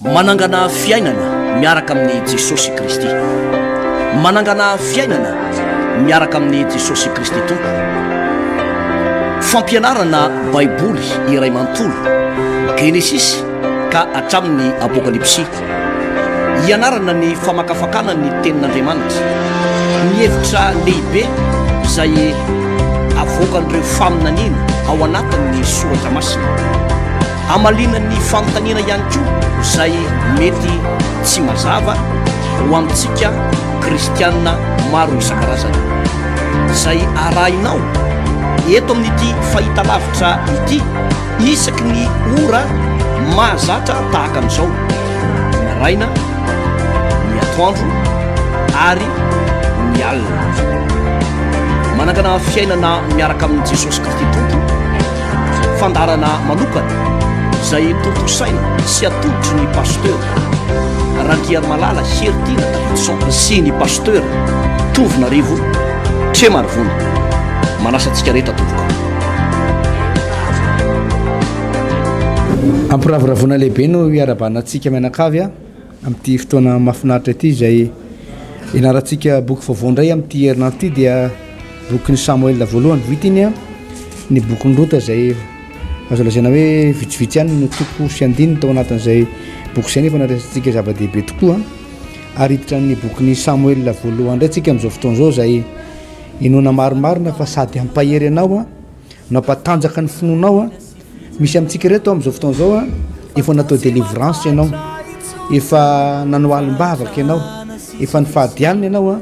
Manangana fiainana miaraka amin'i Jesosy Kristy. Manangana fiainana miaraka amin'i Jesosy Kristy Tompo. Fampianarana Baiboly iray manontolo, Genesisy ka hatramin'ny Apokalypsy. Hianarana ny famakafakana ny Tenin'Andriamanitra, ny hevitra lehibe izay avoakan'ireo faminaniana ao anatin'ny Soratra Masina. Hamaliana ny fanontaniana ihany koa izay mety tsy mazava ho amintsika kristiana maro isan-karazany. Izay arahinao eto amin'ity fahitalavitra ity isaky ny ora mahazatra tahaka an'izao, ny maraina, ny atoandro ary ny alina. Manangana fiainana miaraka amin'i Jesosy Kristy Tompo. Fandaharana manokana izay tontosaina sy atolotry ny Pasteur Randriarimalala Heritiana Davidson sy ny Pasteur Tovonarivo Tremarivony. Manasa antsika rehetra tompoko. Ampiravoravoana lehibe no iarahabana antsika mianakavy amin'ity fotoana mahafinaritra ity izay ianarantsika boky vaovao indray amin'ity herinandro ity dia Bokin'i Samoela voalohany, vita iny an, ny bokin'i Rota izay azo lazaina hoe vitsivitsy ihany no toko sy andininy tao anatin'izay boky izay nefa nandraisantsika zava-dehibe tokoa. Ary hiditra amin'ny bokin'i Samoela voalohany indray tsika amin'izao fotoana izao izay inoana marimarina fa sady hampahery anao an, no hampatanjaka ny finoanao an. Misy amintsika ireto amin'izao fotoana izao an, efa natao délivrance ianao, efa nanao alim-bavaka ianao, efa nifady hanina ianao an.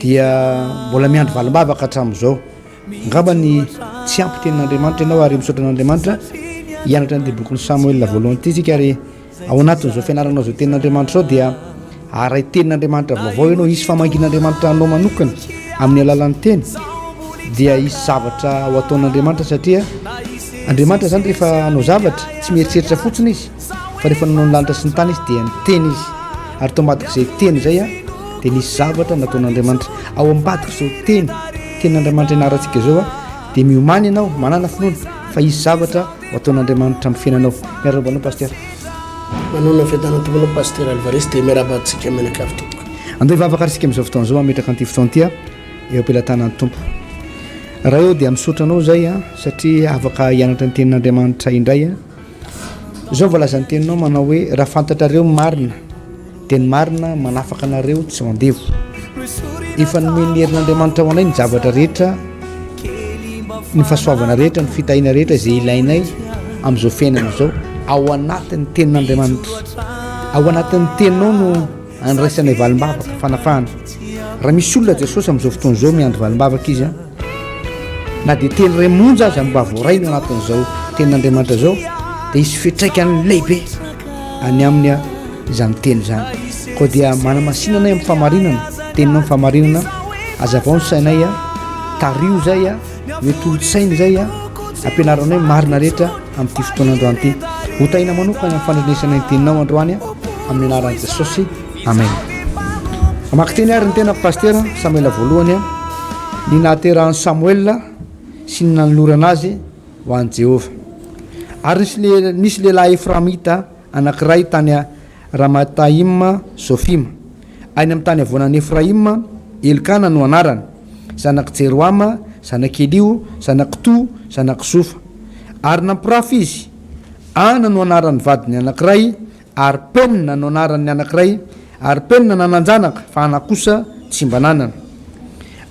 dia mbola miandry valim-bavaka hatramin'izao. Angamba ny tsy ampy tenin'Andriamanitra ianao ary misaotra an'Andriamanitra hianatra an'ity bokin'i Samoela voalohany ity isika ary ao anatin'izao fianaranao izao tenin'Andriamanitra izao dia haharay tenin'Andriamanitra vaovao ianao, hisy famangian'Andriamanitra anao manokana amin'ny alalan'ny teny dia hisy zavatra ho ataon'Andriamanitra satria Andriamanitra izany rehefa hanao zavatra tsy mieritreritra fotsiny izy fa rehefa nanao ny lanitra sy ny tany izy dia niteny izy ary tao ambadik'izay teny izay a dia nisy zavatra nataon'Andriamanitra. Ao ambadik'izao teny, tenin'Andriamanitra ianarantsika izao a, dia miomàna ianao, manàna finoana fa hisy zavatra ho ataon'Andriamanitra amin'ny fiainanao. Miarahaba anao Pasteur. Manonona ny fiadanan'ny Tompo anao Pasteur Alvarez dia miarahaba antsika mianakavy tompoko. Andeha hivavaka ary isika amin'izao fotoana izao hametraka an'ity fotoana ity eo am-pelatanan'ny Tompo. Ray ô dia misaotra anao izay satria afaka hianatra ny tenin'Andriamanitra indray. Izao voalazan'ny teninao manao hoe raha fantatrareo ny marina dia ny marina manafaka anareo tsy ho andevo. Efa nomen'ny herin'Andriamanitra ho anay ny zavatra rehetra, ny fahasoavana rehetra, ny fitahiana rehetra izay ilainay amin'izao fiainana izao ao anatin'ny tenin'Andriamanitra. Ao anatin'ny teninao no andraisanay valim-bavaka, fanafahana. Raha misy olona Jesosy amin'izao fotoana izao miandry valim-bavaka izy an, Na dia teny iray monja aza mba voarainy ao anatin'izao tenin'Andriamanitra izao dia hisy fiantraikany lehibe any aminy izany teny izany. Koa dia manamasina anay amin'ny fahamarinana, teninao ny fahamarinana, azavao ny sainay, tariho izay, mety tolo-tsaina izay, ampianaranay ny marina rehetra amin'ity fotoana androany ity. Ho tahina manokana ny fandrenesanay ny teninao androany amin'ny anaran'i Jesosy. Amen. Hamaky teny ary ny tenako Pasitera, Samoela voalohany, ny nahaterahan'i Samoela sy ny nanolorana azy ho an'i Jehovah. Ary nisy nisy lehilahy Efraimita anankiray tany Ramataima Zofima, any amin'ny tany havoanan'i Efraima, Elkana no anarany, zanak'i Jerohama, zanak'i Eliho, zanak'i To, zanak'i Zofa. Ary nampirafy izy. Ana no anaran'ny vadiny anankiray, Ary Penina no anaran'ny anankiray, ary Penina nanan-janaka, fa Ana kosa tsy mba nanana.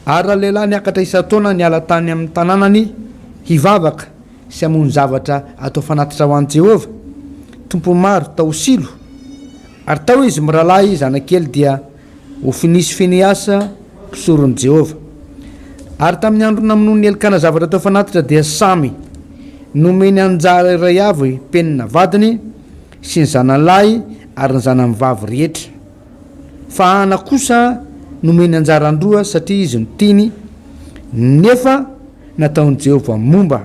Ary ralehilahy niakatra isan-taona niala tany amin'ny tanànany hivavaka sy hamono zavatra atao fanatitra ho an'i Jehovah, Tompon'ny maro, tao Silo. Ary tao izy mirahalahy zanak'i Ely dia Hofinia sy Finehasa, mpisoron'i Jehovah. Ary tamin'ny andro namonoan'i Elkana zavatra atao fanatitra dia samy nomeny anjara iray avy Penina vadiny, sy ny zanany lahy ary ny zanany vavy rehetra. Fa Hana kosa nomeny anjaran-droa satria izy no tiany, nefa nataon'i Jehovah momba.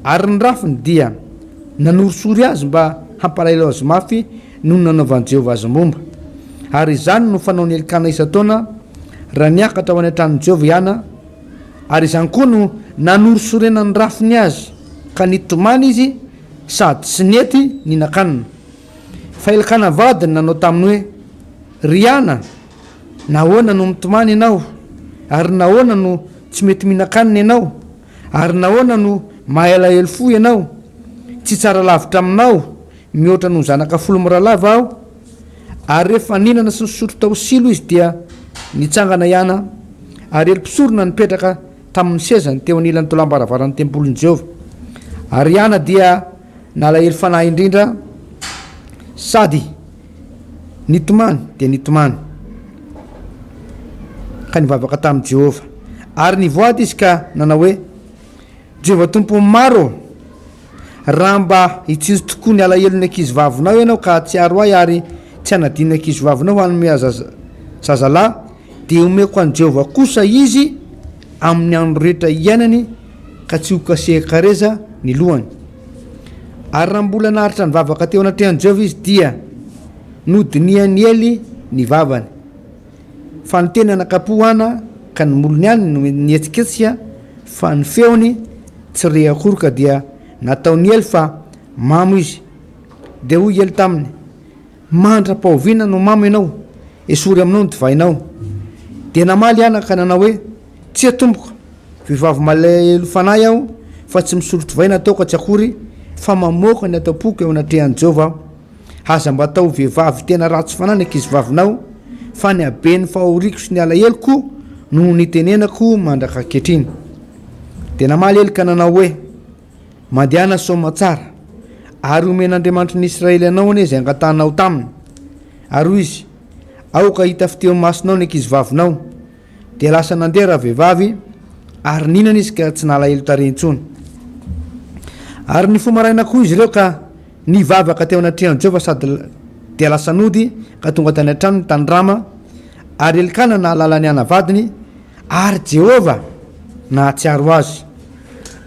Ary ny rafiny dia nanorisory azy mba hampalahelo azy mafy noho ny nanaovan'i Jehovah azy momba. Ary izany no fanaon'i Elkana isan-taona raha niakatra ho any an-tranon'i Jehovah i Hana, ary izany koa no nanorisorenan'ny rafiny azy, ka nitomany izy sady tsy nety nihinan-kanina. Fa Elkana vadiny nanao taminy hoe, Ry Ana, nahoana no mitomany ianao? Ary nahoana no tsy mety mihinan-kanina ianao? Ary nahoana no mahalahelo fo ianao? Tsy tsara lavitra aminao mihoatra noho zanaka folo mirahalahy va aho? Ary rehefa nihinana sy nisotro tao Silo izy dia nitsangana i Ana, ary Ely mpisorona nipetraka tamin'ny sezany teo anilan'ny tolam-baravaran'ny tempolin'i Jehovah. Ary i Ana dia nalahelo fanahy indrindra sady nitomany dia nitomany, ka nivavaka tamin'i Jehovah. Ary nivoady izy ka nanao hoe, Jehovah Tompon'ny maro ô, raha mba hitsinjo tokoa ny alahelon'ny ankizivavinao ianao ka hahatsiaro ahy ary tsy hanadino ny ankizivavinao hanome ahy zazalahy, dia homeko an'i Jehovah kosa izy amin'ny andro rehetra iainany ka tsy hokasehin-kareza ny lohany. Ary raha mbola naharitra nivavaka teo anatrehan'i Jehovah izy, dia nodinihan'i Ely ny vavany. Fa niteny anakapo Hana ka ny molony ihany no nihetsiketsika fa ny feony tsy re akory ka dia nataon'i Ely fa mamo izy. Dia hoy Ely taminy, Mandra-pahoviana no mamo ianao? Esory aminao ny divainao. Dia namaly Hana ka nanao hoe, Tsia tompoko, vehivavy malahelo fanahy aho fa tsy misolo divay na toaka tsy akory fa mamoaka ny ato am-poko eo anatrehan'i Jehovah aho. Aza mba atao vehivavy tena ratsy fanahy ny ankizivavinao, fa ny haben'ny fahoriako sy ny alaheloko no nitenenako mandrak'ankehitriny. Dia namaly Ely ka nanao hoe, Mandehana soamatsara, ary homen'Andriamanitry ny Israely anao anie izay angatahanao taminy. Ary hoy izy, Aoka hita fitia eo imasonao ny ankizivavinao. Dia lasa nandeha ravehivavy, ary nihinana izy ka tsy nalahelo tarehy intsony. Ary nifoha maraina koa izy ireo ka nivavaka teo anatrehan'i Jehovah sady dia lasa nody ka tonga tany an-tranony tany Rama. Ary Elkana nahalala an'i Hana vadiny, ary Jehovah nahatsiaro azy.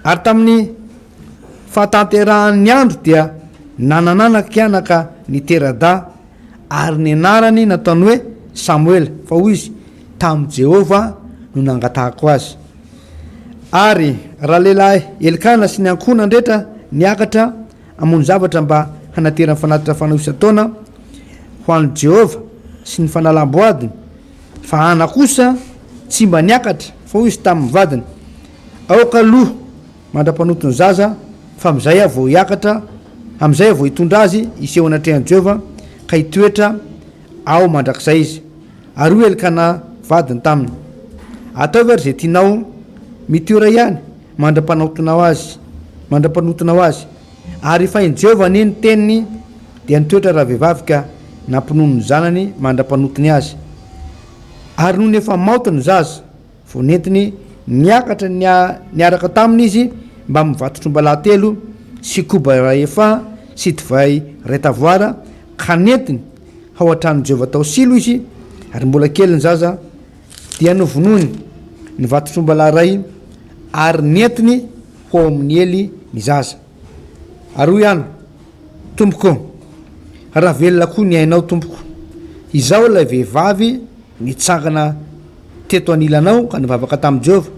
Ary tamin'ny fahatanterahan'ny andro dia nanan'anaka i Hana ka nitera-dahy, ary ny anarany nataony hoe Samoela, fa hoy izy, Tamin'i Jehovah no nangatahako azy. Ary ralehilahy Elkana sy ny ankohonany rehetra niakatra hamono zavatra mba hanaterany fanatitra fanao isan-taona ho an'i Jehovah sy ny fanalam-boadiny, fa Hana kosa tsy mba niakatra, fa hoy izy tamin'ny vadiny, Aoka aloha mandra-panoto ny zaza, fa amin'izay aho vao hiakatra, amin'izay aho vao hitondra azy hiseho anatrehan'i Jehovah, ka hitoetra ao mandrakizay izy. Ary hoy Elkana vadiny taminy, Ataovy ary izay tianao, mitoera ihany mandra-panaotonao azy, mandra-panotonao azy. Ary efa hain'i Jehovah anie ny teniny, dia nitoetra ravehivavy ka nampinono ny zanany mandra-panotony azy. Ary nony efa maoty ny zaza, Vao nentiny niakatra niaraka taminy izy mbamin'ny vatotr'ombalahy telo sy koba iray efaha sy divay iray tavoara, ka nentiny hao an-tranon'i Jehovah tao Silo izy, ary mbola kely ny zaza, dia novonoiny ny vatotr'ombalahy iray, ary nentiny ho ao amin'i Ely ny zaza. Ary hoy Hana, Tompoko, raha velona koa ny ainao, tompoko, izaho ilay vehivavy nitsangana teto anilanao ka nivavaka tamin'i Jehovah,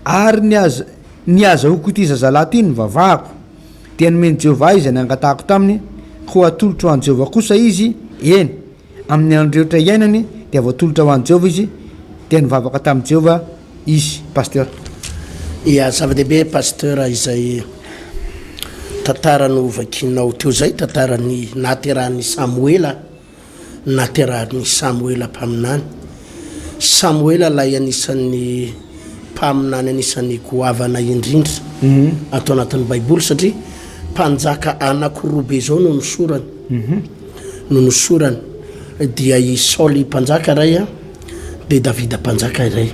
ary ny az, ny hazahoako ity zazalahy ity nivavahako, dia nomen'i Jehovah ahy izay nangatahako taminy, koa atolotro ho an'i Jehovah kosa izy, eny, amin'ny andro rehetra iainany dia voatolotra ho an'i Jehovah izy, dia nivavaka tamin'i Jehovah izy. Pasteur. Ya, zava-dehibe Pasteur izay tantara novakianao teo izay, tantaran'ny nahaterahan'i Samoela. naterahan'i Samoela mpaminany. Samoela ilay anisan'ny mpaminany anisan'ny goavana indrindra ato anatin'ny Baiboly satria mpanjaka anankiroa be izao no nosorany. No nosorany. Dia i Saoly mpanjaka iray a, dia Davida mpanjaka iray.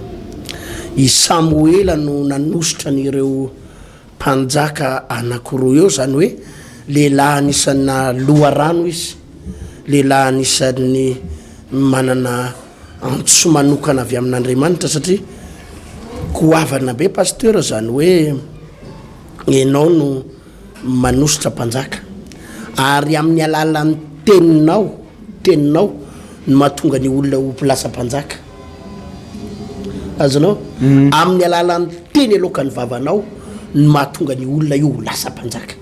I Samoela no nanositra an'ireo Mpanjaka anankiroa eo, izany hoe lehilahy anisan'ny loharano izy, lehilahy anisan'ny manana antso manokana avy amin'Andriamanitra satria goavana be Pasteur izany hoe ianao no manositra mpanjaka ary amin'ny alalan'ny teninao, teninao no mahatonga ny olona ho lasa mpanjaka. Azonao? Amin'ny alalan'ny teny aloakan'ny vavanao no mahatonga ny olona io ho lasa mpanjaka.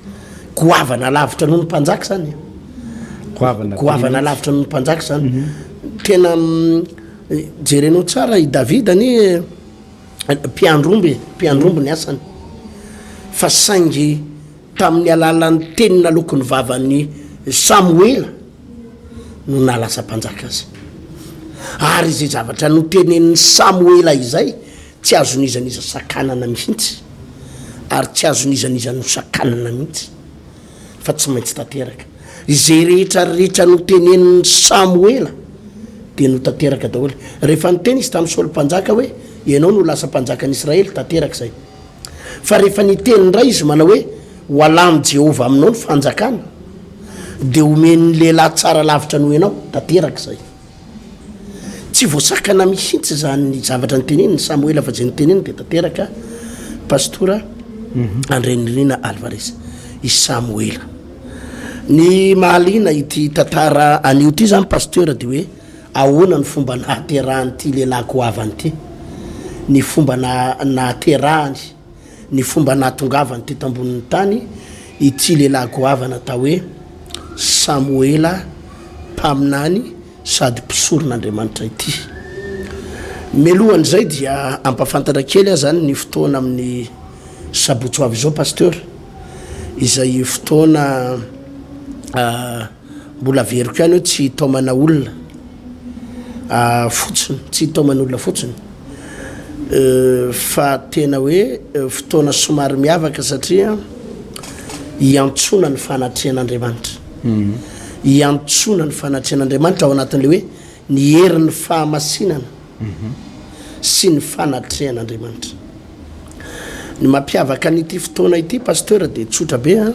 Goavana lavitra noho ny mpanjaka izany. Goavana be Goavana mihitsy. lavitra noho ny mpanjaka izany. Tena jerenao tsara i Davida anie mpiandry omby e, mpiandry omby ny asany. Fa saingy tamin'ny alalan'ny teny naloaky ny vavan'i Samoela no nahalasa mpanjaka azy. Ary izay zavatra notenenin'i Samoela izay tsy azon'iza n'iza sakanana mihitsy, ary tsy azon'iza n'iza nosakanana mihitsy, fa tsy maintsy tanteraka. Izay rehetra rehetra notenenin'i Samoela dia notanteraka daholo. Rehefa niteny izy tamin'i Saoly mpanjaka hoe, Ianao no lasa mpanjakan'i Israely, tanteraka izay. Fa rehefa niteny indray izy manao hoe, Ho alan'i Jehovah aminao ny fanjakana, dia homeny lehilahy tsara lavitra noho ianao, tanteraka izay. Tsy voasakana mihitsy izany zavatra noteneniny Samoela fa izay noteneniny dia tanteraka, Pastora Andrianirina Alvarez. I Samoela. Ny mahaliana ity tantara anio ity izany Pasteur dia hoe ahoana ny fomba nahaterahan'ity lehilahy goavana ity, ny fomba nahaterahany, ny fomba nahatongavany teto ambonin'ny tany ity lehilahy goavana atao hoe Samoela mpaminany sady mpisoron'Andriamanitra ity. Mialohan'izay dia ampafantatra kely aho zany ny fotoana amin'ny sabotsy ho avy izao Pasteur, izay fotoana mbola averiko ihany hoe tsy hitaomana olona fotsiny, tsy hitaomana olona fotsiny fa tena hoe fotoana somary miavaka satria iantsoana ny fanatrehan'Andriamanitra. Iantsoana ny fanatrehan'Andriamanitra ao anatin'ilay hoe ny herin'ny fahamasinana sy ny fanatrehan'Andriamanitra. Ny mampiavaka an'ity fotoana ity Pasteur dia tsotra be an.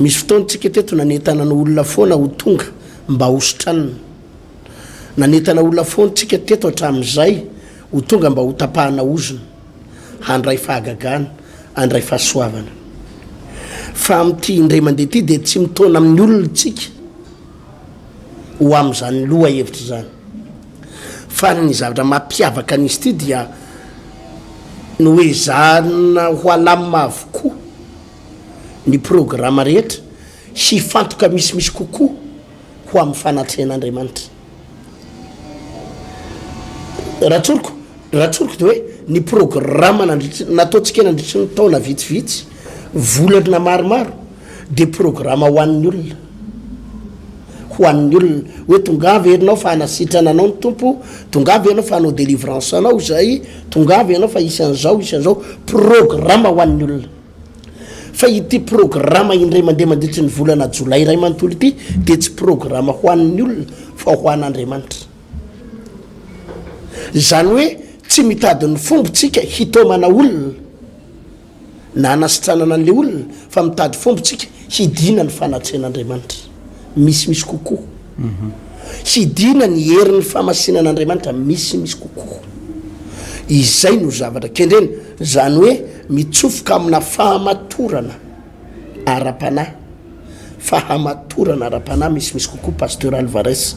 Misy fotoana tsika teto nanentana ny olona foana ho tonga mba hositranina. Nanentana olona foana tsika teto hatramin'izay ho tonga mba hotapahana ozona, handray fahagagana, handray fahasoavana. Fa amin'ity indray mandeha ity dia tsy mitaona amin'ny olona tsika ho amin'izany lohahevitra izany. Fa ny zavatra mampiavaka an'izy ity dia noezahana ho alamina avokoa ny programa rehetra hifantoka misimisy kokoa ho amin'ny fanatrehan'Andriamanitra. Raha tsoriko, raha tsoriko dia hoe ny programa nandritry, nataontsika nandritry ny taona vitsivitsy, volana maromaro, dia programa ho an'ny olona. Ho an'ny olona. Hoe tongava ianao fa hanasitrana anao ny Tompo, tongava ianao fa hanao délivrance anao izay, tongava ianao fa hisy an'izao, hisy an'izao. Programa ho an'ny olona. Fa ity programa indray mandeha mandritry ny volana jolay iray manontolo ity dia tsy programa ho an'ny olona fa ho an'Andriamanitra. Izany hoe tsy mitady ny fombotsika hitaomana olona na hanasitranana an'ilay olona fa mitady fombotsika hidiana ny fanatrehan'Andriamanitra misimisy kokoa. Hidiana ny herin'ny fahamasinan'Andriamanitra misimisy kokoa. Izay no zavatra kendrena, izany hoe mitsofoka amina fahamatorana ara-panahy, fahamatorana ara-panahy misimisy kokoa Pasteur Alvarez.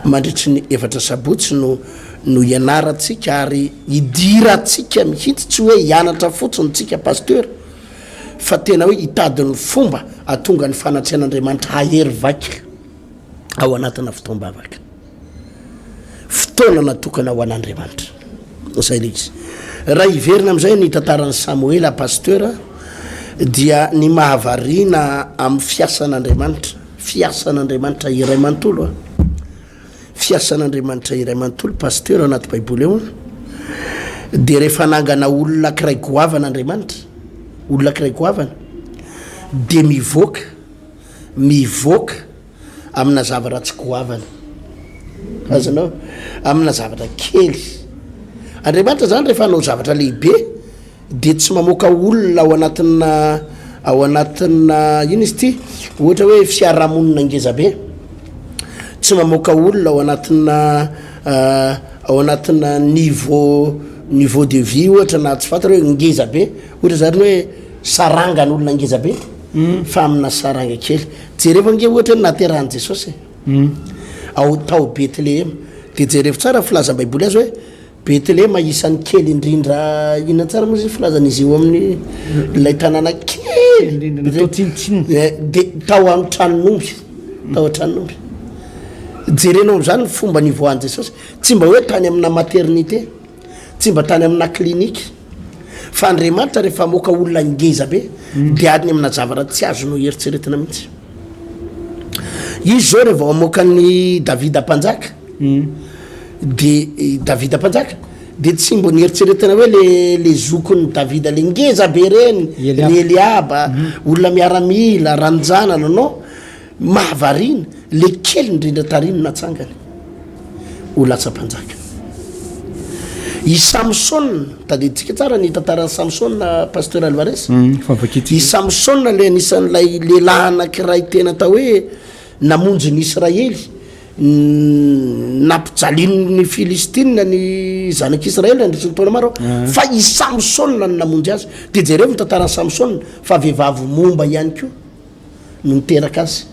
Mandritry ny efatra sabotsy no no hianarantsika ary hidirantsika mihitsy, tsy hoe hianatra fotsiny tsika Pasteur, fa tena hoe hitady ny fomba hahatonga ny fanatrehan'Andriamanitra hahery vaika. ao anatina fotoam-bavaka. Fotoana natokana ho an'Andriamanitra. Izay ilay izy. Raha hiverina amin'izay ny tantaran'i Samoela pasteur dia ny mahavariana amin'ny fiasan'Andriamanitra, fiasan'Andriamanitra iray manontolo a. Fiasan'Andriamanitra iray manontolo pasteur anaty Baiboly ao dia rehefa nangana olona ankiray goavana Andriamanitra, olona ankiray goavana dia mivoaka mivoaka amina zavatra tsy goavana. Azonao? Amina zavatra kely. Andriamanitra zany rehefa hanao zavatra lehibe dia tsy mamoaka olona ao anatina ao anatina ino izy ity ohatra hoe fiarahamonina ngeza be tsy mamoaka olona ao anatina ao anatina niveau niveau de vie ohatra na tsy fantatra hoe ngeza be ohatra zany hoe sarangan'olona ngeza be fa amina saranga kely. Jerevo ange ohatra hoe ny nahaterahan'i Jesosy e. Ao tao Betlehema. Dia jerevo tsara ny filazan'ny Baiboly azy hoe Betlehema isan'ny kely indrindra inona tsara moa izy filazan'izy io amin'ny ilay tanàna kely indrindra natao tsinontsinona. Eh, dia tao amin'ny tranon'omby. Tao an-tranon'omby. Jerenao amin'izany ny fomba nivoahan'i Jesosy. Tsy mba hoe tany amina maternité, tsy mba tany amina clinique. Fa Andriamanitra rehefa hamoaka olona ngeza be, dia any amina zavatra tsy azonao eritreretina mihitsy. Izy izao rehefa hamoaka an'i Davida mpanjaka, dia i Davida mpanjaka dia tsy mbo nieritreretina hoe le le zokin'i Davida le ngeza be ireny, ry Eliaba, olona miaramila, ranjanana, non. Mahavariana, le kely indrindra tary no natsangany ho lasa mpanjaka. I Samsona, tadidintsika tsara ny tantaran'i Samsona, Pasteur Alvarez. I Samsona le anisan'ilay lehilahy anankiray tena atao hoe namonjy ny Israely, nampijalian'ny Filistina ny zanak'Israely nandritry ny taona maro, fa i Samsona no namonjy azy. Dia jereo ny tantaran'i Samsona fa vehivavy momba ihany koa. no niteraka azy.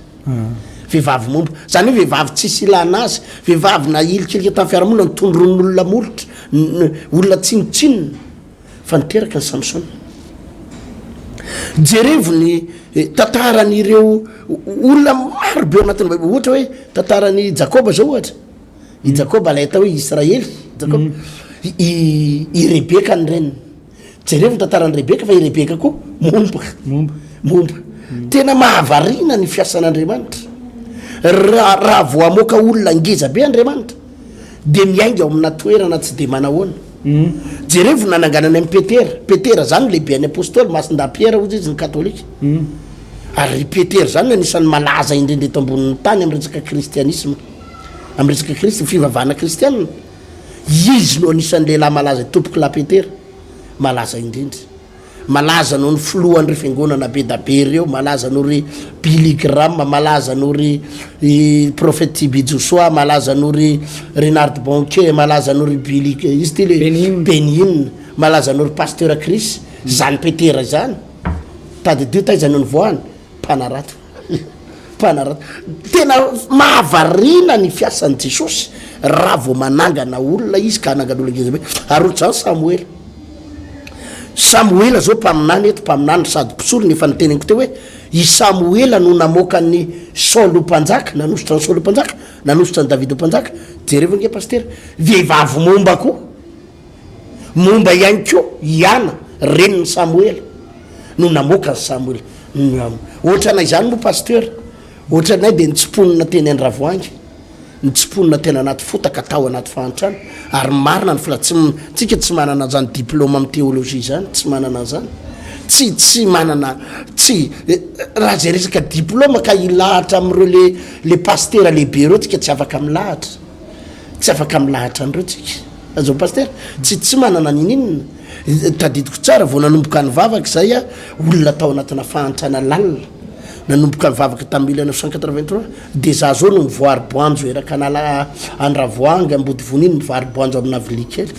Vehivavy momba. Izany hoe vehivavy tsisy ilana azy, vehivavy nahilikilika tamin'ny fiarahamonina, notondroin'olona molotra, olona tsinontsinona, fa niteraka an'i Samsona. Jerevo ny tantaran'ireo olona maro be ao anatin'ny Baiboly, ohatra hoe tantaran'i Jakoba izao ohatra. I Jakoba ilay atao hoe Israely, Jakoba. I i Rebeka ny reniny. Jerevo ny tantaran'i Rebeka fa i Rebeka koa momba. Momba. Momba. Tena mahavariana ny fiasan'Andriamanitra. Raha raha vao hamoaka olona ngeza be Andriamanitra dia miainga ao amina toerana tsy dia manahoana. Jerevo ny nananganany an'i Petera. Petera zany lehiben'ny apostoly, Masindahy Piera hozy izy ny katolika. Ary ry Petera zany no anisan'ny malaza indrindra eto ambonin'ny tany amin'ny resaka kristianisma. Amin'ny resaka kristy, fivavahana kristianina. Izy no anisan'ny lehilahy malaza Tompokolahy Petera, malaza indrindra. Malaza noho ny filohan'ireo fiangonana be da be ireo, malaza noho ry Billy Graham, malaza noho ry Prophète TB Joshua, malaza noho ry Reinhard Bonnke, malaza noho ry Billy, izy ity le Benny Hinn, malaza noho ry Pasteur Chris, izany Petera izany. Tadidio taiza no nivoahany? Mpanarato. Mpanarato. Tena mahavariana ny fiasan'i Jesosy raha vao manangana olona izy ka hanangana olona ngeza be. Ary ohatr'izany Samoela. Samoela zao mpaminany eto, mpaminany sady mpisorona, efa niteneniko teo hoe i Samoela no namoaka an'i Saoly ho mpanjaka, nanosotra an'i Saoly ho mpanjaka, nanosotra an'i Davida ho mpanjaka. Jerevo ange pasitera, vehivavy momba koa. Momba ihany koa i Ana, renin'i Samoela, no namoaka an'i Samoela. Ohatranay izany moa Pasteur, ohatranay dia nitsimponina teny Andravoahangy, nitsimponina tena anaty fotaka tao anaty fahantrana, ary marina ny fila, tsy, tsika tsy manana an'izany diplôme amin'ny théologie izany, tsy manana an'izany, tsy, tsy manana, tsy, raha izay resaka diplôme ka hilahatra amin'ireo le, le pasitera lehibe ireo tsika tsy afaka milahatra. Tsy afaka milahatra an'ireo tsika. Azon'i Pasitera? Tsy tsy manana n'ininona. Tadidiko tsara, vao nanomboka nivavaka izay aho, olona tao anatina fahantrana lalina. Nanomboka nivavaka tamin'ny 1983, dia za zao no mivoary-boanjo erak'Anala, Andravoahangy, Ambodivona iny, mivaro-boanjo amina vilia kely.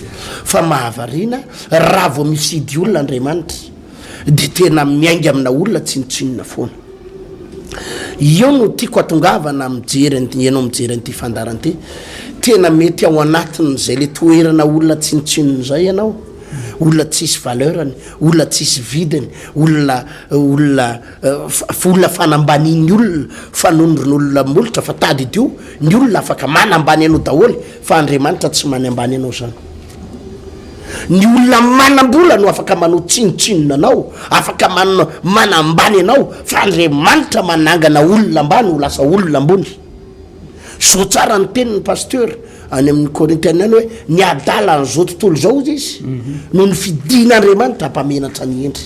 Fa mahavariana, raha vao mifidy olona Andriamanitra, dia tena miainga amina olona tsinontsinona foana. Io no tiako atongavana mijery an'ity, ianao mijery an'ity fandaharana ity. Tena mety ao anatin'izay le toerana olona tsinontsinona izay ianao, olona tsisy valeur-ny, olona tsisy vidiny, olona olona olona fanambanian'ny olona, fanondron'olona molotra fa tadidio ny olona afaka manambany anao daholo fa Andriamanitra tsy manambany anao izany. Ny olona manam-bola no afaka manao tsinontsinona anao, afaka manambany anao, fa Andriamanitra manangana olona ambany ho lasa olona ambony. Zao tsara ny tenin'ny pasteur any amin'ny Korintiana any hoe ny adalan'izao tontolo izao hozy izy no nofidin'Andriamanitra hampamenatra ny hendry.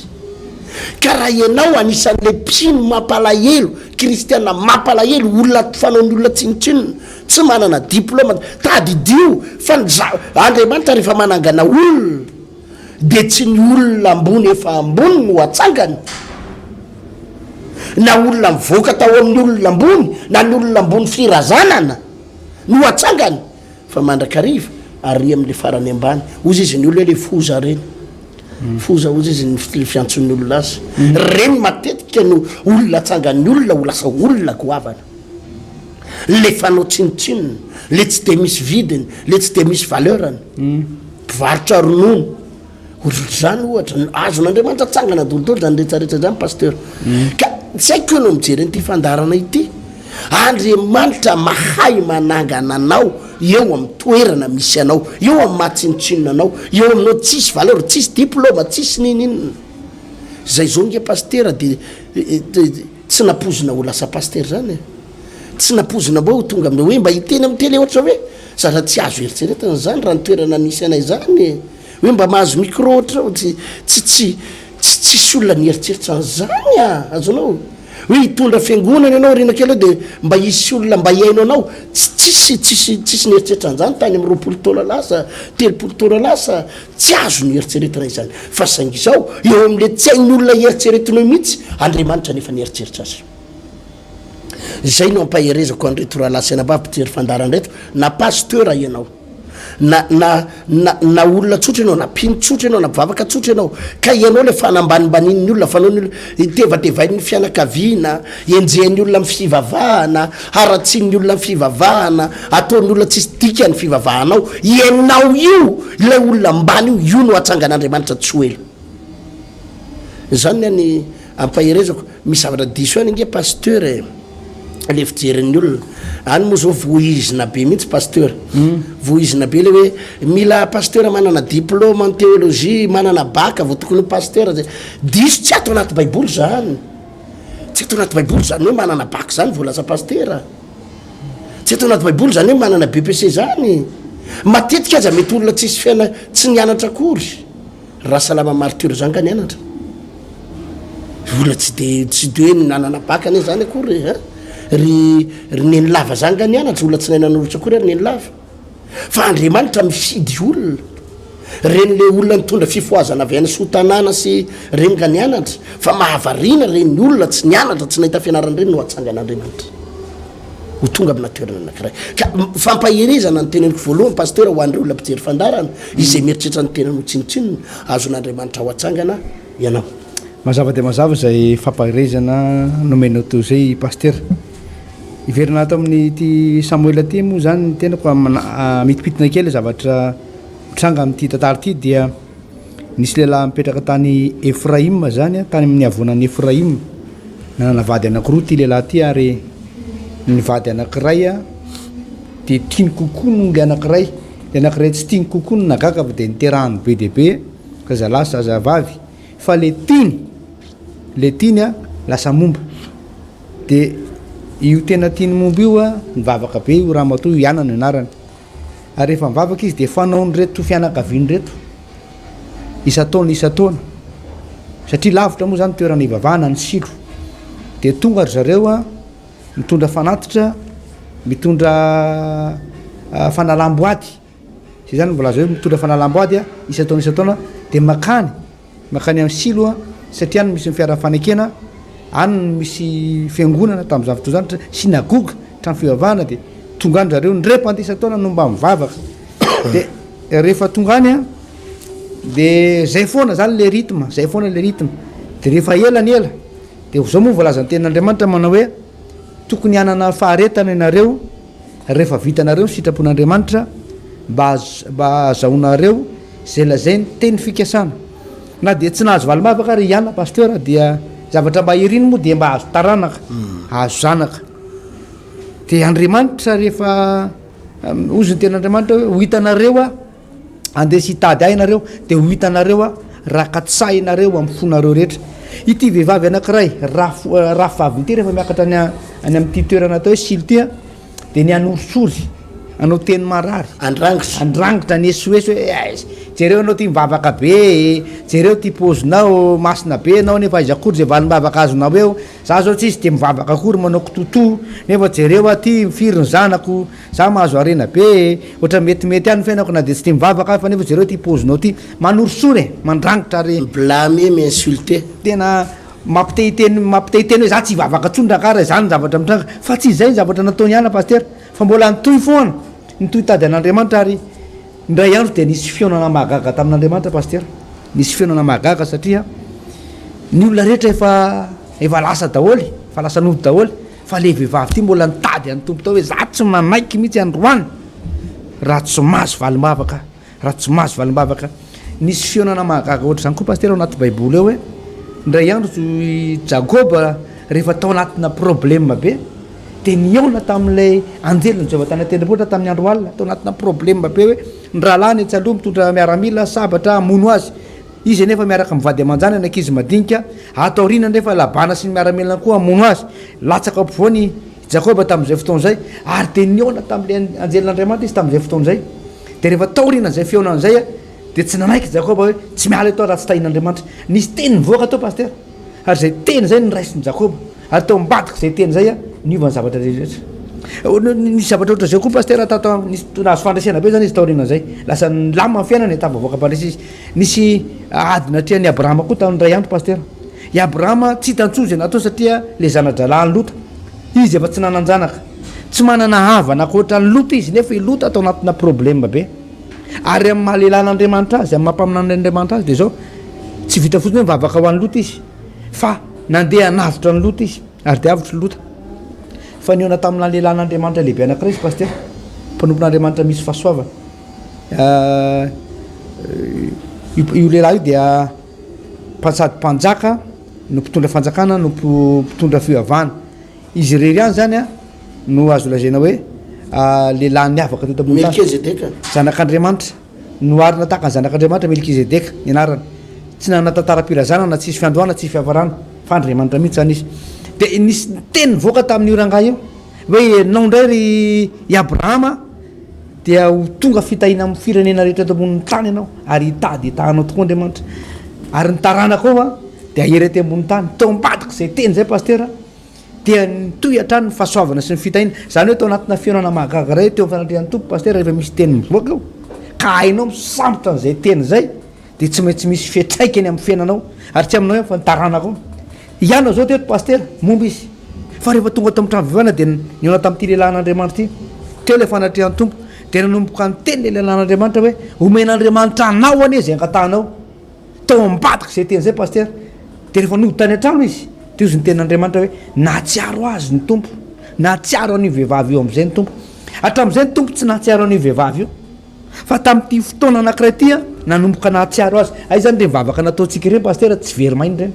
Ka raha ianao anisan'ilay mpino mampalahelo, kristiana mampalahelo, olona fanaon'ny olona tsinontsinona, Tsy manana diploma, tadidio fa ny za, Andriamanitra rehefa manangana olona dia tsy ny olona ambony efa ambony no atsangany, na olona mivoaka tao amin'ny olona ambony na ny olona ambony firazanana no atsangany fa mandrakariva ary amin'le farany ambany, hozy izy ny olona hoe le foza reny, foza hozy izy ny fiantson'ny olona azy, reny matetika no olona atsangan'ny olona ho lasa olona goavana. Le fanao tsinontsinona, le tsy de misy vidiny, le tsy de misy valeur-ny. Mpivarotra ronono, ohatrohatr'izany ohatra. Azon'Andriamanitra atsangana daholo daholo zany rehetra rehetra zany Pasteur. Ka tsy haiko ianao mijery an'ity fandaharana ity. Andriamanitra mahay manangana anao eo amin'ny toerana misy anao, eo amin'ny maha tsinontsinona anao, eo aminao tsisy valeur, tsisy diploma, tsisy n'inon'inona. Zay zao nge pasitera de tsy nampoizina ho lasa pasitera zany e. Tsy nampoizina mba ho tonga amin'ny hoe mba hiteny amin'ny télé ohatr'izao hoe zara tsy azo eritreretina zany raha ny toerana nisy anay zany e. Hoe mba mahazo micro ohatr'izao tsy tsy tsy tsy tsisy olona nieritreritra an'izany a! Azonao? Hoe hitondra fiangonana ianao aoriana kely eo dia mba hisy olona mba hihaino anao, tsy tsisy tsisy tsisy nieritreritra an'izany tany amin'ny 20 taona lasa, 30 taona lasa, tsy azo noeritreretina izany. Fa saingy izao, eo amin'ilay tsy hain'ny olona eritreretina eo mihitsy, Andriamanitra nefa nieritreritra azy. Izay no ampaherezako an'ireto rahalahy sy anabavy mpijery fandaharana ireto, na pasteur ianao, na na na na olona tsotra ianao, na mpino tsotra ianao, na mpivavaka tsotra ianao, ka ianao ilay fanambanimbanian'ny olona, fanaon'ny olona, tevatevain'ny fianakaviana, enjehin'ny olona amin'ny fivavahana, haratsian'ny olona amin'ny fivavahana, ataon'ny olona tsisy dikany ny fivavahanao, ianao io, ilay olona ambany io, io no hatsangan'Andriamanitra tsy ho ela. Izany ny an'i Ampaherezako, misy zavatra diso ihany ange Pasteur e, le fijerin'ny olona, any moa zao voizina be mihitsy Pasteur, voizina be le hoe mila Pasteur manana diplôme en théologie, manana bac vao tokony ho Pasteur, zay diso, tsy ato anaty baiboly zany, tsy ato anaty baiboly zany hoe manana bac zany vao lasa Pasitera, tsy ato anaty baiboly zany hoe manana BEPC zany, matetika aza mety olona tsisy fiaina, tsy nianatra akory. Rasalama martyr zany nga nianatra? Olona tsy de tsy de hoe nanana bac anie zany akory e, ry ry nenilava zany nga nianatra? Olona tsy nahay nanoratra akory ary nenilava. Fa Andriamanitra mifidy olona. Reny le olona nitondra fifohazana avy any Soatanàna sy reny nga nianatra. Fa mahavariana reny olona tsy nianatra, tsy nahita fianarana reny no atsangan'Andriamanitra. Ho tonga amina toerana anankiray. Ka fampaherezana no teneniko voalohany Pasteur ho an'ireo olona mpijery fandaharana, izay mieritreritra ny tenany ho tsinontsinona, azon'Andriamanitra ho atsangana ianao. Mazava dia mazava izay fampaherezana nomenao teo izay Pasteur. Hiverina ato amin'ity Samoela ity moa izany ny tenako hamintimpintina kely zavatra mitranga amin'ity tantara ity dia Nisy lehilahy nipetraka tany Efraima izany, tany amin'ny havoanan'i Efraima. Nanana vady anankiroa ity lehilahy ity ary ny vady anankiray dia tiany kokoa noho ilay anankiray. Ilay anankiray tsy tiany kokoa no nahagaga fa dia niterahany be dia be, zazalahy sy zazavavy. Fa ilay tiany, ilay tiany lasa momba. Dia io tena tiany momba io, nivavaka be io ramatoa io, i Ana no anarany. Ary rehefa mivavaka izy dia fanaon'ireto fianakaviany ireto isan-taona isan-taona satria lavitra moa izany toerana ivavahana ny Silo. Dia tonga ry zareo a, mitondra fanatitra, mitondra fanalam-boady, izay izany no voalaza hoe mitondra fanalam-boady a, isan-taona isan-taona dia makany. Mankany amin'ny Silo aho, satria any no misy ny fiara fanekena, any no misy fiangonana tamin'izany fotoana izany, synagoga, trano fivavahana, dia tonga any zareo, indray mpandeha isan-taona no mba mivavaka. Dia rehefa tonga any an, dia zay foana zany le rythme, zay foana le rythme. Dia rehefa ela ny ela, dia zao moa voalazan'ny tenin'Andriamanitra manao hoe, tokony hanana faharetana ianareo, Rehefa vitanareo ny sitrapon'Andriamanitra mba mba hahazahoanareo izay lazainy teny fikasana. Na dia tsy nahazo valim-bavaka ary i Ana Pasteur dia zavatra mba iriny moa dia mba hahazo taranaka, hahazo zanaka. Dia Andriamanitra rehefa hozy ny tenin'Andriamanitra hoe ho hitanareo aho Andeha sy hitady ahy ianareo, dia ho hitanareo aho, raha katsahinareo amin'ny fonareo rehetra. Ity vehivavy anankiray, raf, rafivaviny ity, rehefa miakatra any, any amin'ity toerana atao hoe Silo ity, dia ny hanorisory, hanao teny marary. Handrangitra. Handrangitra, hanesoeso hoe, eh, jereo ianao ity mivavaka be e, jereo ity paozinao, masina be ianao nefa aiza akory izay valim-bavaka azonao eo, za zao tsisy dia mivavaka akory manao kitotoa, nefa jereo aho ity, firy ny zanako, Za mahazo harena be e! Ohatran'ny metimety ihany ny fiainako na dia tsy tia mivavaka aho fa nefa jereo ity paozinao ity, manorisory e! Mandrangitra ary. Mi-blâmer, mi-insulter. Tena mampite hiteny mampite hiteny hoe za tsy hivavaka intsony rangahy raha izany ny zavatra mitranga. Fa tsy izay ny zavatra nataony ihany Pasitera fa mbola nitohy foana, nitohy nitady an'Andriamanitra ary indray andro dia nisy fihaonana mahagaga tamin'Andriamanitra Pasitera. Nisy fihaonana mahagaga satria ny olona rehetra efa efa lasa daholo, efa lasa nody daholo. Fa le vehivavy ty mbola nitady an'i Tompo tao hoe za tsy manaiky mihitsy androany raha tsy mahazo valimbavaka, raha tsy mahazo valimbavaka. Nisy fihaonana mahagaga ohatr'izany koa Pasitera ao anaty baiboly ao hoe indray andro i Jakoba rehefa tao anatina problème be. Dia nihaona tamin'ilay anjelin'i Jehovah tany an-tendrombohitra tamin'ny andro alina, tao anatina problème be hoe ny rahalahiny etsy aloha mitondra miaramila, sabatra, hamono azy. Izy anefa miaraka amin'ny vady aman-janany, ankizy madinika. Ato aoriana anefa Labana sy ny miaramilany koa hamono azy. Latsaka ampovoany i Jakoba tamin'izay fotoana izay, ary dia nihaona tamin'ilay anjelin'Andriamanitra izy tamin'izay fotoana izay. Dia rehefa taorian'izay fihaonana izay, dia tsy nanaiky i Jakoba hoe tsy miala eto aho raha tsy tahin'Andriamanitra. Nisy teny nivoaka tao, Pasitera. Ary izay teny izay no noraisin'i Jakoba. Ary tao ambadik'izay teny izay, niova ny zavatra rehetra. Nisy zavatra ohatr'izay koa Pasitera tato, nisy nahazo fandresena be izany izy taorian'izay. Lasa nilamina ny fiainany, tafavoaka mpandresy izy. Nisy ady natrehan'i Abrahama koa tamin'ny iray andro Pasitera. I Abrahama tsy hita intsony izay natao satria ilay zana-drahalahin'i Lota. Izy efa tsy nanan-janaka. Tsy manana havana ankoatra an'i Lota izy nefa i Lota tao anatina problème be. Ary amin'ny maha lehilahin'Andriamanitra azy, amin'ny maha mpaminanin'Andriamanitra azy dia izao, tsy vita fotsiny hoe mivavaka ho an'i Lota izy, fa nandeha hanavotra an'i Lota izy, ary dia avotra i Lota. Fa nihaona tamina lehilahin'Andriamanitra lehibe anankiray izy, Pasitera, mpanompon'Andriamanitra misy fahasoavana. Io lehilahy io dia sady mpanjaka no mpitondra fanjakana no mpitondra fivavahana. Izy irery ihany izany no azo lazaina hoe lehilahy niavaka teto ambony tany. Melkizedeka. Zanak'Andriamanitra. Noharina tahaka ny Zanak'Andriamanitra Melkizedeka ny anarany. Tsy nanana tantaram-pirazanana, tsisy fiandohana, tsisy fiafarana, fa Andriamanitra mihitsy izany izy. Dia nisy teny nivoaka tamin'io rangahy io hoe ianao indray ry i Abrahama dia ho tonga fitahiana amin'ny firenena rehetra eto ambonin'ny tany ianao ary hitady hitahanao tokoa Andriamanitra. Ary ny taranakao dia hahery ety ambonin'ny tany. Tao ambadik'izay teny izay Pasitera dia nitohy hatrany ny fahasoavana sy ny fitahiana. Izany hoe tao anatina fihaonana mahagaga iray teo amin'ny fanatrehan'ny Tompo Pasitera rehefa misy teny mivoaka eo ka hainao misambotra an'izay teny izay dia tsy maintsy misy fiantraikany amin'ny fiainanao ary tsy aminao ihany fa ny taranakao. Hianao izao teto Pasitera, momba izy. Fa rehefa tonga tao amin'ny trano fivavahana dia nihaona tamin'ity lehilahin'Andriamanitra ity. Teo ilay fanatrehan'ny Tompo. Dia nanomboka niteny ilay lehilahin'Andriamanitra hoe omen'Andriamanitra anao anie izay angatahanao. Tao ambadika izay teny izay Pasitera. Dia rehefa nody tany an-trano izy, dia hozy ny tenin'Andriamanitra hoe, nahatsiaro azy ny Tompo. Nahatsiaro an'io vehivavy io amin'izay ny Tompo. Hatramin'izay ny Tompo tsy nahatsiaro an'io vehivavy io. Fa tamin'ity fotoana anankiray ity, nanomboka nahatsiaro azy. Hay izany ireny vavaka nataontsika ireny Pasitera, tsy very maina ireny.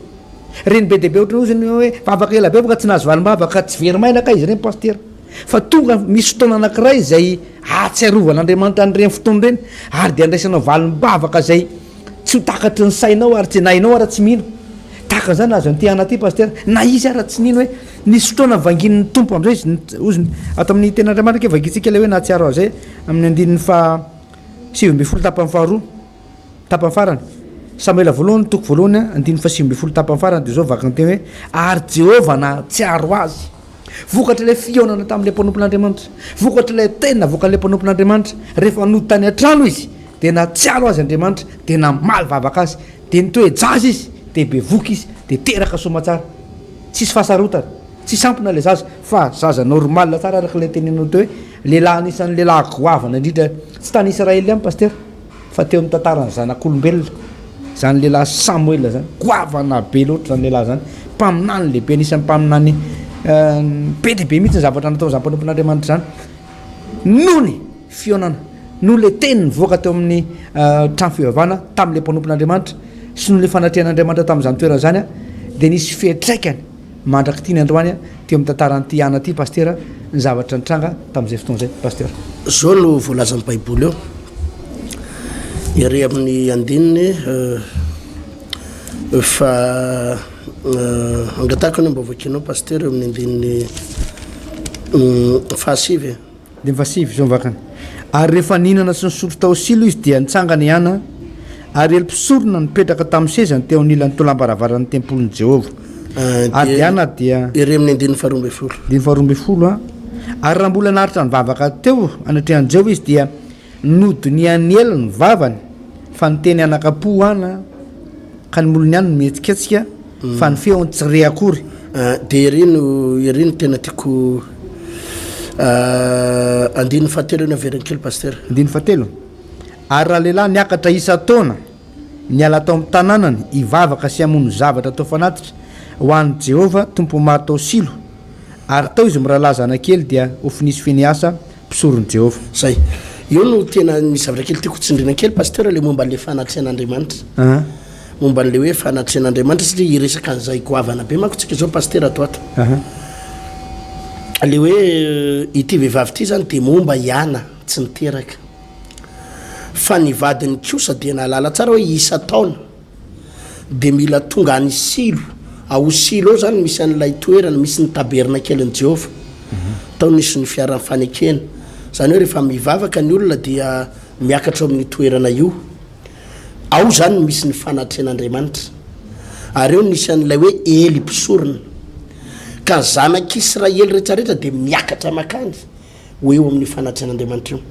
Ireny be dia be ohatran'ny hozy ny hoe vavaka ela be fa tsy nahazo valim-bavaka, tsy very maina kay izy ireny Pasitera. Fa tonga misy fotoana anankiray izay ahatsiarovan'Andriamanitra an'ireny fotoana ireny ary dia andraisanao valim-bavaka izay tsy ho takatry ny sainao ary tsy na ianao ara tsy mino. Tahaka an'izany nahazo an'ity ana ity Pasitera. Na izy ara tsy nino hoe nisy fotoana vangian'ny Tompo amin'izay izy, hozy ny ato amin'ny tenin'Andriamanitra ange vangintsika ilay hoe nahatsiaro azy izay amin'ny andininy faha 19 tapany faharoa. Tapany farany. Samoela voalohany, toko voalohany, andininy faha-19 tapany farany dia izao vaky ny teny hoe, Ary Jehovah nahatsiaro azy. Vokatr'ilay fihaonana tamin'ilay mpanompon'Andriamanitra, vokatr'ilay teny navoakan'ilay mpanompon'Andriamanitra, rehefa nody tany an-trano izy, dia nahatsiaro azy Andriamanitra, dia namaly vavaka azy, dia nitoe-jaza izy, dia bevohoka izy, dia teraka soamatsara. Tsisy fahasarotana, tsy sampona ilay zaza, fa zaza normal tsara araka ilay teneninao teo hoe, lehilahy anisan'ny lehilahy goavana indrindra, tsy tany Israely ihany Pasitera. Fa teo amin'ny tantaran'ny zanak'olombelona, izany lehilahy Samoela izany, goavana be loatra izany lehilahy izany, mpaminany lehibe, anisan'ny mpaminany be dia be mihitsy ny zavatra nataon'izany mpanompon'Andriamanitra izany. Noho ny fihaonana, noho ilay teny nivoaka teo amin'ny trano fivavahana tamin'ilay mpanompon'Andriamanitra sy noho ilay fanatrehan'Andriamanitra tamin'izany toerana izany, dia nisy fiantraikany Mandrak'ity ny androany teo amin'ny tantaran'ity Ana ity Pasitera ny zavatra nitranga tamin'izay fotoana izay Pasitera. Zao no voalazan'ny Baiboly eo, ery amin'ny andininy fa angatahako anie mba hovakianao Pasitera eo amin'ny andininy fahasivy e. Andininy fahasivy, izao ny vakiny, Ary rehefa nihinana sy nisotro tao Silo izy, dia nitsangana i Hana, ary Ely mpisorona nipetraka tamin'ny sezany teo anilan'ny tolam-baravaran'ny tempolin'i Jehovah. Ary dia Hana dia. Ery amin'ny andininy faharoa ambin'ny folo. Andininy faharoa ambin'ny folo, Ary raha mbola naharitra nivavaka teo anatrehan'i Jehovah izy, dia nodinihan'i Ely ny vavany, fa niteny anakam-po Hana, ka ny molony ihany no mihetsiketsika, fa ny feony tsy re akory. Dia ery no ery no tena tiako andininy fahatelo eny avereno kely Pasitera. Andininy fahatelo, Ary ralehilahy niakatra isan-taona niala tao amin'ny tanànany hivavaka sy hamono zavatra atao fanatitra ho an'i Jehovah Tompo maro tao Silo, ary tao izy mirahalahy zanak'i Ely dia Hofnia sy Finehasa mpisoron'i Jehovah. Zay. Eo no tena misy zavatra kely tiako tsindrina kely Pasteur le momba an'le fanatrehan'Andriamanitra. Momba an'le hoe fanatrehan'Andriamanitra satria hiresaka an'izay goavana be manko tsika zao Pasteur ato ato. Le hoe ity vehivavy ity zany dia momba i Ana, tsy niteraka. Fa ny vadiny kosa dia nahalala tsara hoe isan-taona dia mila tonga any Silo. Ao Silo ao zany misy an'ilay toerana, misy ny tabernakelin'i Jehovah. Tao nisy ny fiaran'ny fanekena. Zany hoe rehefa mivavaka ny olona dia miakatra ao amin'io toerana io. Ao izany no misy ny fanatrehan'Andriamanitra. Ary eo no nisy an'ilay hoe Ely mpisorona. Ka ny zanak'Israely rehetrarehetra dia miakatra mankany ho eo amin'io fanatrehan'Andriamanitra io.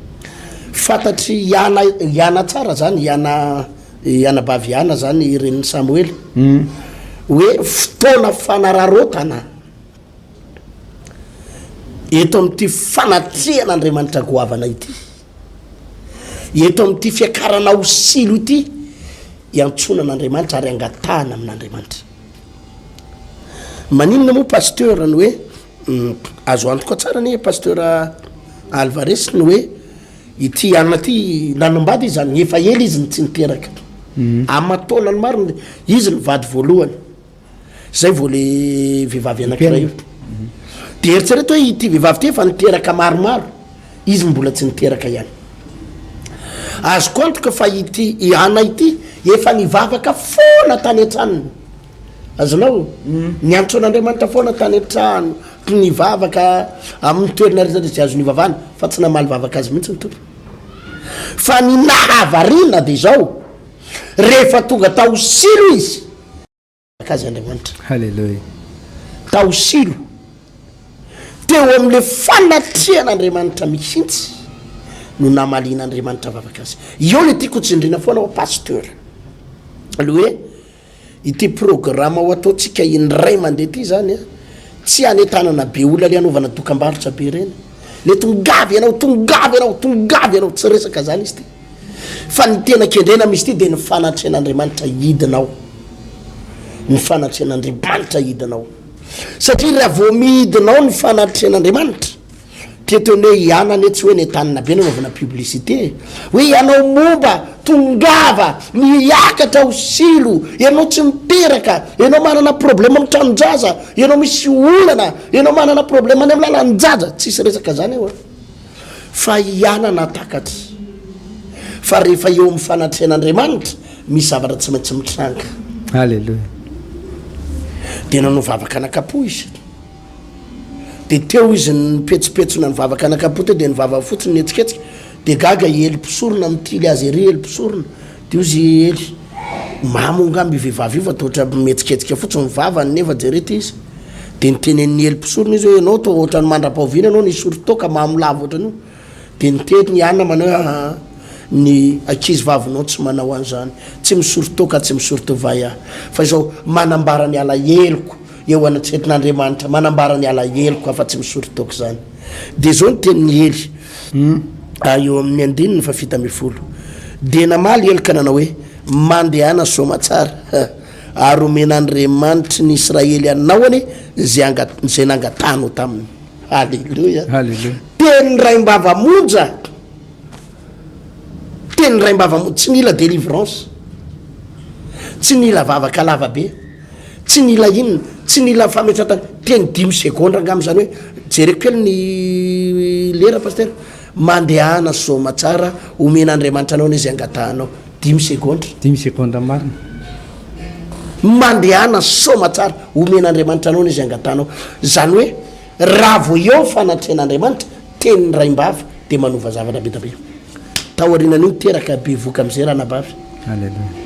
Fantatr'i Hana, i Hana tsara izany, i Hana, i anabavy Hana izany, renin'i Samoela, hoe fotoana fanararaotana eto amin'ity fanatrehan'Andriamanitra goavana ity. Eto amin'ity fiakarana ao Silo ity, iantsoana an'Andriamanitra ary angatahana amin'Andriamanitra. Maninona moa Pasteur ny hoe, azo antoka tsara anie Pasteur Alvarez ny hoe ity anona ity nanambady izy zany, efa ela izy no tsy niteraka. Aman-taonany maro, izy no vady voalohany. Zay vao le vehivavy anankiray io. De eritrereto hoe ity vehivavy ity efa niteraka maromaro, izy mbola tsy niteraka ihany. Azoko antoka fa ity i Ana ity efa nivavaka foana tany an-tranony. Azonao? Niantso an'Andriamanitra foana tany an-trano, nivavaka amin'ny toerana rehetra izay azony ivavahana, fa tsy namaly vavaka azy mihitsy ny Tompo. Fa ny nahavariana de izao, rehefa tonga tao Silo izy, Azy Andriamanitra. Haleloia. Tao Silo, teo amin'ilay fanatrehan'Andriamanitra mihitsy no namalian'Andriamanitra vavaka azy. Eo le tiako hotsindriana foana hoa Pasteur. Le hoe ity programme ho ataontsika indray mandeha ity zany an, tsy hanentanana be olona le hanaovana dokambarotra be ireny. Le tongava ianao, tongava ianao, tongava ianao, tsy resaka zany izy ity. Fa ny tena kendrena amin'izy ity dia ny fanatrehan'Andriamanitra hidina ao. Ny fanatrehan'Andriamanitra hidina ao. Satria raha vao midina ao ny fanatrehan'Andriamanitra, teto anie i Ana anie tsy hoe nentanina be nanaovana publicité e. Hoe ianao momba, tongava, miakatra ao Silo, ianao tsy miteraka, ianao manana problème amin'ny tranon-jaza, ianao misy olana, ianao manana problème any amin'ny lalan-jaza, tsisy resaka zany eo an. Fa hianana takatra fa rehefa eo amin'ny fanatrehan'Andriamanitra misy zavatra tsy maintsy mitranga. Alléluia. Dia nanao vavaka anakapo izy. Dia teo izy nipetsopetsona nivavaka anakapo teo dia nivava fotsiny nihetsiketsika. Dia gaga i Ely mpisorona mitily azy ery Ely mpisorona. Dia hozy i Ely, mamo angamba io vehivavy io fa toa ohatran'ny mihetsiketsika fotsiny ny vavany nefa jereo ity izy. Dia nitenenin'i Ely mpisorona izy hoe, ianao toa ohatran'ny mandra-pahoviana ianao nisotro toaka mamo lava ohatran'io. Dia niteny i Ana manao hoe, aa, ny ankizy vavinao tsy manao an'izany, tsy misotro toaka, tsy misotro divay aho. Fa izao, manambara ny alaheloko eo anatrehan'Andriamanitra, manambara ny alaheloko aho fa tsy misotro toaka izany. Dia izao ny tenin'i Ely. Eo amin'ny andininy fahafito ambin'ny folo. Dia namaly Ely ka nanao hoe, Mandehana soamatsara, ary homen'Andriamanitry ny Israely anao anie izay anga- izay nangatahanao taminy. Haleloia. Haleloia. Teny raim-bava monja. Teny raim-bava monja. Tsy mila délivrance. Tsy mila vavaka lava be. Tsy nila inona, tsy nila fametrahana teny dimy segondra angamba izany hoe jereko kely ny lera pasitera, mandehana soma tsara, omen'Andriamanitra anao anie izay angatahanao, dimy segondra. Dimy segondra marina. Mandehana soma tsara, omen'Andriamanitra anao anie izay angatahanao. Izany hoe raha vao eo ny fanatrehan'Andriamanitra, tenin'ny raim-bava dia manova zavatra be dia be. Taorianan'io niteraka bevoka amizay ranabavy. Alléluia.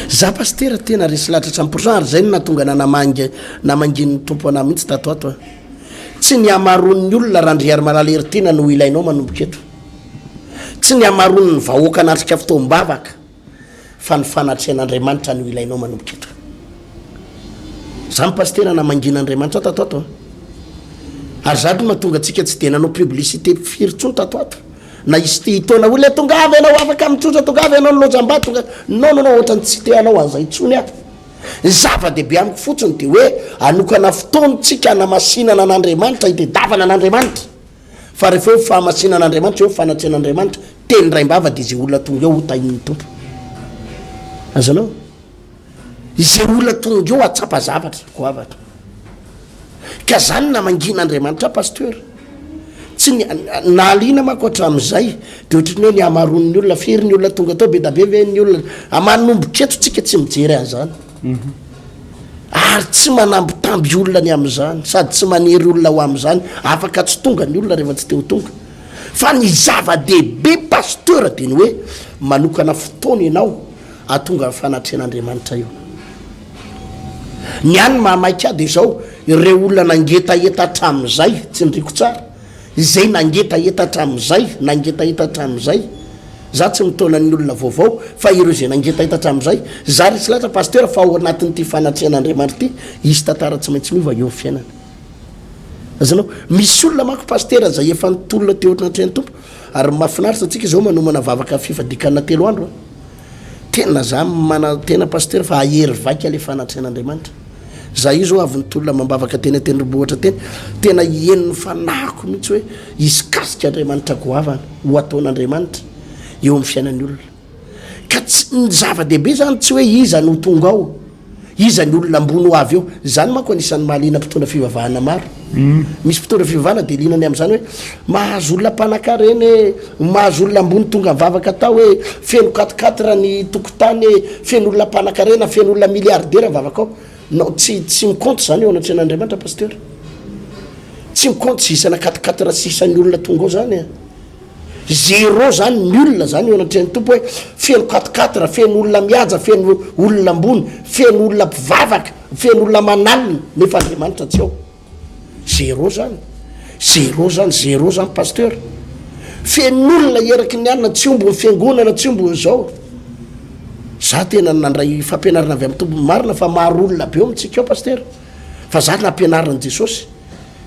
Za pasitera tena resy lahatra hatramin'ny pourcent ary zay no nahatonga ana namangy namangian'ny Tompo anah mihitsy tato ato a. Tsy ny hamaroan'ny olona Randriarimalala Heritiana no ilainao manomboka eto. Tsy ny hamaroan'ny vahoaka anatrika fotoam-bavaka. Fa ny fanatrehan'Andriamanitra no ilainao manomboka eto. Zany pasitera namangina Andriamanitra tato ato a. Ary zany no mahatonga antsika tsy dia nanao publicité firy intsony tato ato. Na hisy te hitaona olona tongava ianao afaka mitsotra tongava ianao ny lojamba tonga. Non non non ohatran'ny tsy te hanao an'izay intsony aho. Ny zava-dehibe amiko fotsiny dia hoe hanokana fotoana tsika hanamasinana an'Andriamanitra hitedavana an'Andriamanitra. Fa rehefa eo fahamasinan'Andriamanitra, eo fanatrehan'Andriamanitra, teny raim-bava dia izay olona tonga eo ho tahin'ny Tompo. Azonao? Izay olona tonga eo hahatsapa zavatra goavana. Ka zany namangian'Andriamanitra ahy Pasteur. Tsy ny, nahaliana manko hatramin'izay, de ohatran'ny hoe ny hamaroan'ny olona, firy ny olona tonga tao, be da be ve ny olona, manomboka eto tsika tsy mijery an'izany. Ary tsy manambitamby olona ny amin'izany, sady tsy manery olona ho amin'izany, afaka tsy tonga ny olona rehefa tsy te ho tonga. Fa ny zava-dehibe Pasteur dia ny hoe manokana fotoana ianao hahatonga ny fanatrehan'Andriamanitra eo. Ny ahy ny mahamaika ahy dia izao, ireo olona nangetaheta hatramin'izay, tsindriako tsara, izay nangetaheta hatramin'izay, nangetaheta hatramin'izay, za tsy mitaona ny olona vaovao, fa ireo izay nangetaheta hatramin'izay, za resy lahatra Pasteur fa ao anatin'ity fanatrehan'Andriamanitra ity, hisy tantara tsy maintsy miova eo amin'ny fiainana. Azonao? Misy olona manko Pasteur izay efa nitolona teo anatrehan'ny Tompo, ary mahafinaritra antsika izao manomana vavaka fifadikanina telo andro an. Tena za manantena Pasteur fa hahery vaika le fanatrehan'Andriamanitra. Za io zao avy nitolona amam-bavaka teny an-tendrombohitra teny, tena henon'ny fanahiko mihitsy hoe hisy kasika Andriamanitra goavana ho ataon'Andriamanitra eo amin'ny fiainan'ny olona. Ka tsy, ny zava-dehibe zany tsy hoe iza no tonga ao. Iza ny olona ambony ho avy eo? Izany manko anisan'ny mahaliana mpitondra fivavahana maro. Misy mpitondra fivavahana dia liana ny amin'izany hoe mahazo olona mpanankarena e, mahazo olona ambony tonga mivavaka tao e, feno quatre quatre ny tokotany e, feno olona mpanankarena, feno olona milliardaire mivavaka ao. Non, tsy tsy mi-compte izany eo anatrehan'Andriamanitra Pasteur. Tsy mi-compte izay isana quatre quatre sy isan'ny olona tonga ao izany e. Zéro zany ny olona zany eo anatrehan'ny Tompo hoe feno quatre quatre, feno olona mihaja, feno olona ambony, feno olona mpivavaka, feno olona aman'alina nefa Andriamanitra tsy ao. Zéro zany. Zéro zany, zéro zany pasteur. Feno olona eraky ny alina, tsy omby ny fiangonana, tsy omby ny zao. Za tena nandray fampianarana avy amin'ny Tompo marina fa maro olona be ao amintsika ao pasteur. Fa za nampianarin'i Jesosy.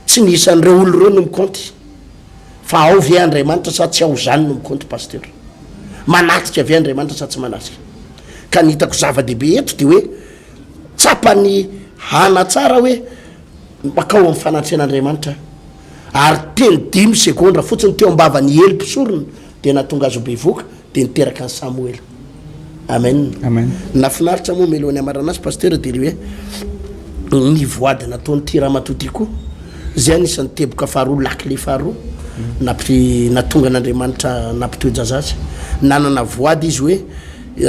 Tsy ny isan'ireo olona ireo no mikaonty. Fa ao ve Andriamanitra sa tsy ao zany no mikaonty Pasteur? Manatrika ve Andriamanitra sa tsy manatrika? Ka ny hitako zava-dehibe eto dia hoe tsapany Hana tsara hoe makao amin'ny fanatrehan'Andriamanitra aho. Ary teny dimy segondra fotsiny teo am-bavan'i Ely mpisorona dia nahatonga azy ho bevoka dia niteraka an'i Samoela. Amen. Amen. Nafinaritra moa mialohan'ny hamarana azy Pasteur dia le hoe ny voady nataon'ity ramatoa ity koa zay anisan'ny teboka faharoa lakile faharoa nampi nahatonga an'Andriamanitra nampitoe-jaza azy. Nanana voady izy hoe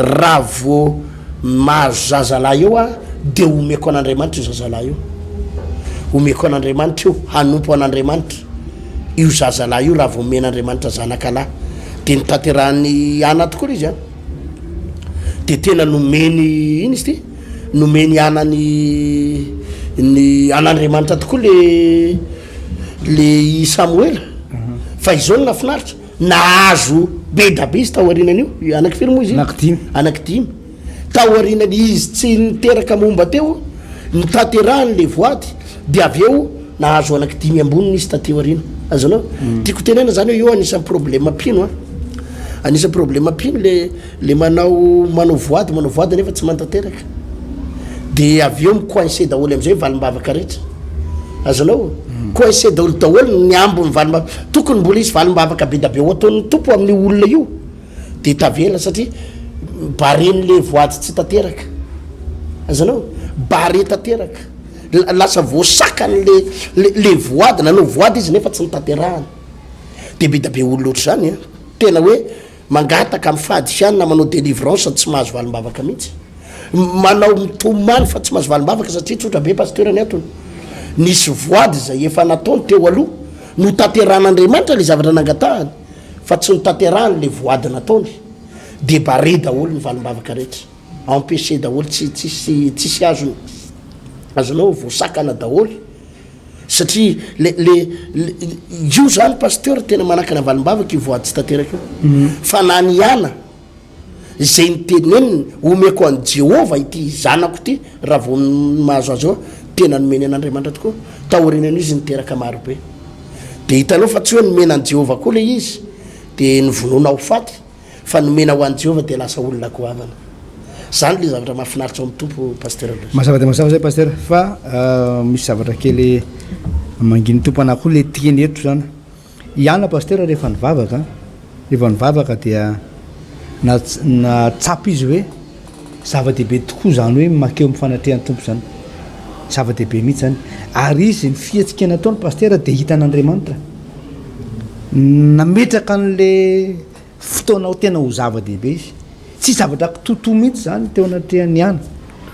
raha vao mahazo zazalahy eo aho dia omeko an'Andriamanitra io zazalahy io. Omeko an'Andriamanitra io hanompo an'Andriamanitra. io zazalahy io raha vao omen'Andriamanitra zanaka lahy. Dia notanterahan'i Ana tokoa ilay izy an. Dia tena nomeny ino izy ity? Nomeny Ana ny ny an'Andriamanitra tokoa le le i Samoela. Fa izao no nahafinaritra, nahazo be da be izy taorianan'io. Anaky firy moa izy io? Anaky dimy. Anaky dimy. Taorianany izy tsy niteraka momba teo, notanterahiny le voady, dia avy eo nahazo anaky dimy amboniny izy taty aoriana. Azonao? Tiako tenena zany hoe io anisan'ny problème mpino an. Anisan'ny problème mpino le le manao manao voady manao voady nefa tsy mantanteraka. De avy eo mi-coincer daholo amizay valim-bavaka rehetra. Azonao? Coincer daholo daholo ny ambin'ny valim-bavaka. Tokony mbola hisy valim-bavaka be da be ho ataon'ny Tompo amin'io olona io. de tavela satria barre-n'le voady tsy tanteraka, azonao? Barre tanteraka, lasa voasakany le le le voady, nanao voady izy nefa tsy notanterahany, de be da be olona ohatr'izany an, tena hoe mangataka mifady fianina manao délivrance tsy mahazo valim-bavaka mihitsy, manao mitomany fa tsy mahazo valim-bavaka satria tsotra be pasteur ny antony, nisy voady izay efa nataony teo aloha, notanterahan'Andriamanitra le zavatra nangatahany, fa tsy notanterahiny le voady nataony de barre daholo ny valimbavaka rehetra, empeche daholo tsy tsisy tsisy azony azonao voasakana daholo satria le le io zany pasteur tena manakana valimbavaka io voady tsy tanteraka io fa na ny ana Izay noteneniny, Omeko an'i Jehovah ity zanako ity, raha vao mahazo azy eo aho. Tena nomeny an'Andriamanitra tokoa. Taorianan'io izy niteraka maro be. Dia hitanao fa tsy hoe nomena an'i Jehovah koa ilay izy, dia novonoina ho faty, fa nomena ho an'i Jehovah dia lasa olona goavana. Izany ilay zavatra mahafinaritra ao amin'ny Tompo, Pasteur Alois. Mazava dia mazava izay Pasteur, fa misy zavatra kely mangian'ny Tompo anah koa ilay teny eto izany. I Ana Pasteur rehefa nivavaka, rehefa nivavaka dia nahatsapa izy hoe zava-dehibe tokoa izany hoe makeo amin'ny fanatrehan'ny Tompo izany. Zava-dehibe mihitsy izany. Ary izy, ny fihetsika nataony Pasitera dia hitan'Andriamanitra. Nametraka an'le fotoana ho tena ho zava-dehibe izy. Tsy zavatra kitotoa mihitsy izany teo anatrehan'ny ana.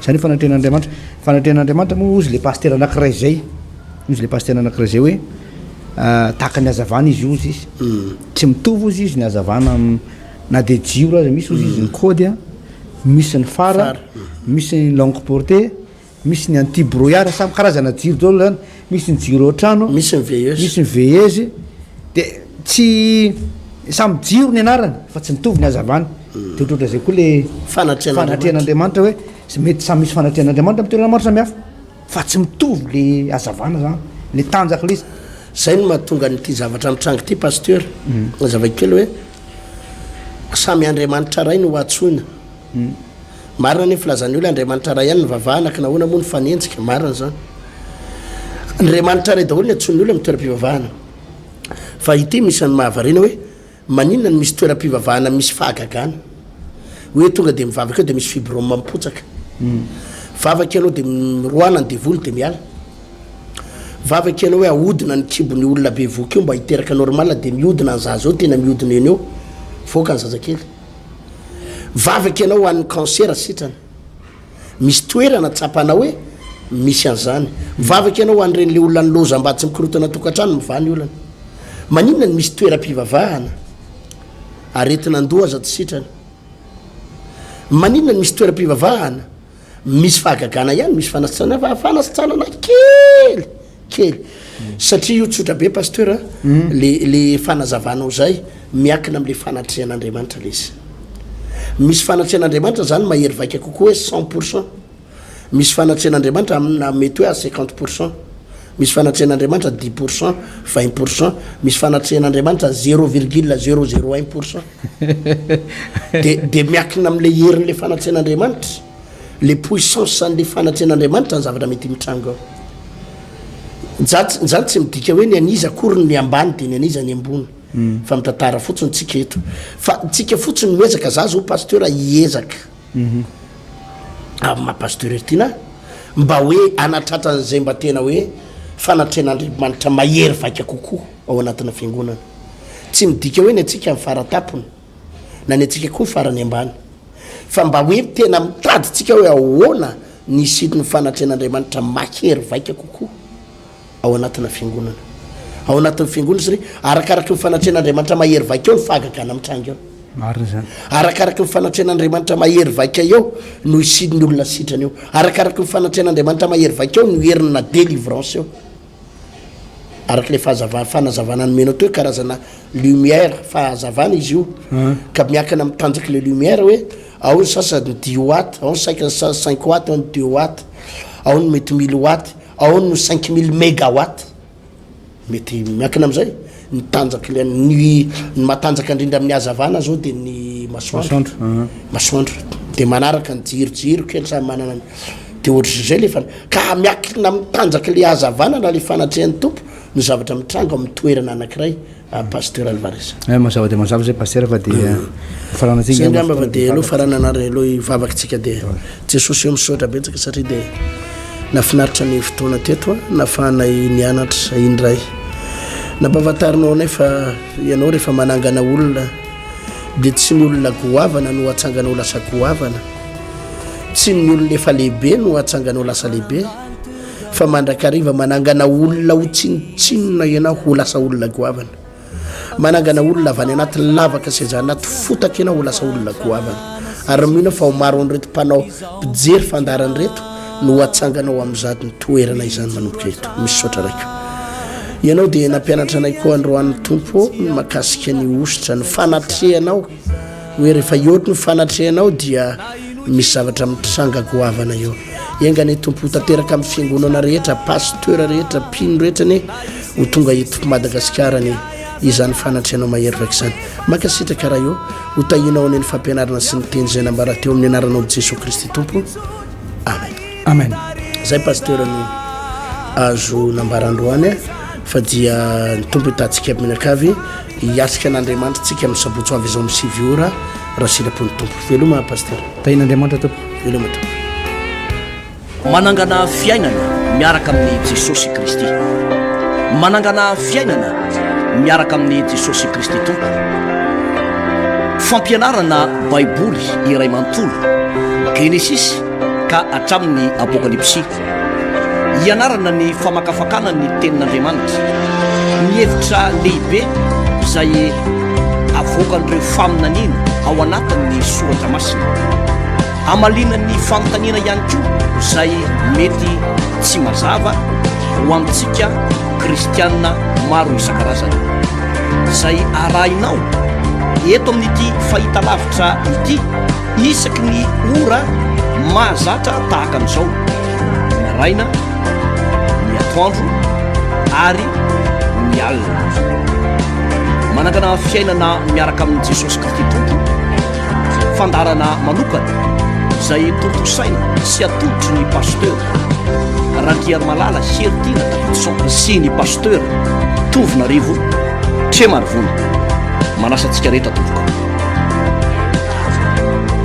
Izany hoe fanatrehan'Andriamanitra. Fanatrehan'Andriamanitra moa hozy le pasitera anankiray izay. Hozy le pasitera anankiray izay hoe tahaka ny hazavana izy hozy izy. Tsy mitovy hozy izy ny hazavana na dia jiro aza misy hozy izy ny kaody a, misy ny phare, misy ny longue portée, Misy ny anti brouillard, samy karazana jiro daholo zany, misy ny jiro ao an-trano, Misy ny veilleuse. misy ny veilleuse, de tsy samy jiro ny anarany fa tsy mitovy ny hazavany, de ohatrohatran'izay koa le Fanatrehan'Andriamanitra. fanatrehan'Andriamanitra hoe sy mety samy misy fanatrehan'Andriamanitra amin'ny toerana maro samihafa fa tsy mitovy le hazavana zany, le tanjaka le izy. Zay no mahatonga an'ity zavatra mitranga ity Pasteur, hazavaiko kely hoe samy Andriamanitra Ray no antsoina. Marina anie ny filazan'ny olona Andriamanitra Ray ihany no ivavahana ka nahoana moa no fanenjika? Marina izany. Andriamanitra Ray daholo ny antsoin'ny olona amin'ny toeram-pivavahana. Fa ity misy ny mahavariana hoe maninona no misy toeram-pivavahana misy fahagagana? Hoe tonga dia mivavaka eo dia misy fibrome mipotsaka. Mivavaka ianao dia miroahana ny devoly dia miala. Mivavaka ianao hoe ahodina ny kibon'ny olona bevohoka io mba hiteraka normal dia mihodina ny zaza eo, tena mihodina eny eo, mivoaka ny zazakely. Vavaka ianao ho an'ny cancer sitrana. Misy toerana tsapanao hoe misy an'izany. Mivavaka ianao ho an'ireny le olona nilozam-bady sy mikorontana tokantrano mivaha ny olana. Maninona no misy toeram-pivavahana? Aretina an-doha aza tsy sitrana. Maninona no misy toeram-pivavahana? Misy fahagagana ihany, misy fanasitranana fa fanasitranana kely. kely satria io tsotra be pasteur a le le fanazavanao zay miankina amle fanatrehan'Andriamanitra le izy misy fanatrehan'Andriamanitra zany mahery vaika kokoa hoe 100 pourcent misy fanatrehan'Andriamanitra amina mety hoe à 50 pourcent misy fanatrehan'Andriamanitra 10 pourcent 20 pourcent misy fanatrehan'Andriamanitra 0,001 pourcent de de miankina amle herin'le fanatrehan'Andriamanitra Le puissance an'le fanatrehan'Andriamanitra ny zavatra mety mitranga ao. Zany zany tsy midika hoe ny an'iza akory ny ambany de ny an'iza ny ambony. Fa mitantara fotsiny tsika eto. Fa tsika fotsiny miezaka, za zao pasteur hiezaka. Amin'ny maha pasteur Ertina ahy, mba hoe hanatratra an'izay mba tena hoe fanatrehan'Andriamanitra mahery vaika kokoa ao anatina fiangonana. Tsy midika hoe ny antsika ny faratapony. na ny antsika koa farany ambany. Fa mba hoe tena mitady tsika hoe ahoana ny hisian'ny fanatrehan'Andriamanitra mahery vaika kokoa ao anatina fiangonana. Ao anatin'ny fiangonana satria arakaraky ny fanatrehan'Andriamanitra mahery vaika eo ny fahagagana mitranga eo. Marina izany. Arakaraky ny fanatrehan'Andriamanitra mahery vaika eo no hisian'ny olona sitrana eo. Arakaraky ny fanatrehan'Andriamanitra mahery vaika eo no herina délivrance eo. Araka ilay fahazava- fanazavana nomenao teo hoe karazana lumière, fahazavana izy io, ka miankina amin'ny tanjak'ilay lumière hoe ao ny sasany dix watt, ao ny saika sa- cinq watt, ao ny deux watt, ao ny mety mille watt, ao ny 5000 mégawatt, mety miankina amin'izay ny tanjak'ilay ny ny matanjaka indrindra amin'ny hazavana zao dia ny masoandro, Masoandro, ah. masoandro, dia manaraka ny jirojiro kely samy manana ny dia ohatr'izay le fa Ka miankina amin'ny tanjak'ilay hazavana na ilay fanatrehan'ny Tompo no zavatra mitranga ao amin'ny toerana anankiray, Pasteur Alvarez. Eh, mazava dia mazava izay Pasteur fa dia faranantsika Zay angamba fa dia aloha faranana ary aloha hivavaka tsika dia Jesosy eo misaotra betsaka satria dia nafinaritra ny fotoana teto a, nafahanay nianatra indray. Nampahafantarinao anay fa ianao rehefa manangana olona dia tsy ny olona goavana no atsangana ho lasa goavana. Tsy ny olona efa lehibe no atsangana ho lasa lehibe, fa mandrakariva manangana olona ho tsinontsinona ianao ho lasa olona goavana. Manangana olona avy any anaty lavaka sy avy anaty fotaka ianao ho lasa olona goavana. Ary mino aho fa ho maro an'ireto mpanao mpijery fandaharana ireto no ho atsanganao amin'izany toerana izany manomboka eto. Misaotra Raiko. Ianao dia nampianatra anay koa androany Tompo ny makasika ny hosotra, ny fanatrehanao. Hoe rehefa hihoatra ny fanatrehanao dia misy zavatra mitranga goavana eo. Enga anie Tompo ho tanteraka amin'ny fiangonana rehetra, pasteur rehetra, mpino rehetra anie ho tonga eto Madagasikara anie izany fanatrehanao mahery vaika izany. Mankasitraka Ray ô, ho tahianao anie ny fampianarana sy ny teny izay nambara teo amin'ny anaranao Jesoa Kristy Tompo. Amen. Amen. Zay pasteur no azo nambara androany fa dia ny Tompo hitantsika mianakavy. Hiatrika an'Andriamanitra tsika amin'ny sabotsy ho avy izao amin'ny 9 ora raha sitrapon'ny Tompo. Veloma Pasteur. Tahian'Andriamanitra Tompoko. Veloma Tompoko. Manangana fiainana. miaraka amin'i Jesosy Kristy. Manangana fiainana miaraka amin'i Jesosy Kristy Tompo. Fampianarana Baiboly iray manontolo, Genesisy ka hatramin'ny Apokalypsy. Hianarana ny famakafakana ny Tenin'Andriamanitra, ny hevitra lehibe izay avoakan'ireo faminaniana ao anatin'ny Soratra Masina. Hamaliana ny fanontaniana ihany koa izay mety tsy mazava ho antsika kristiana maro isan-karazany. Izay arahinao eto amin'ity fahitalavitra ity isaky ny ora mahazatra tahaka an'izao, ny maraina, ny atoandro ary ny alina. Manangana fiainana miaraka amin'i Jesosy Kristy Tompo. Fandaharana manokana izay tontosaina sy atolotry ny Pasteur Randriarimalala Heritiana Davidson sy ny Pasteur Tovonarivo Tremarivony. Manasa antsika rehetra tompoko.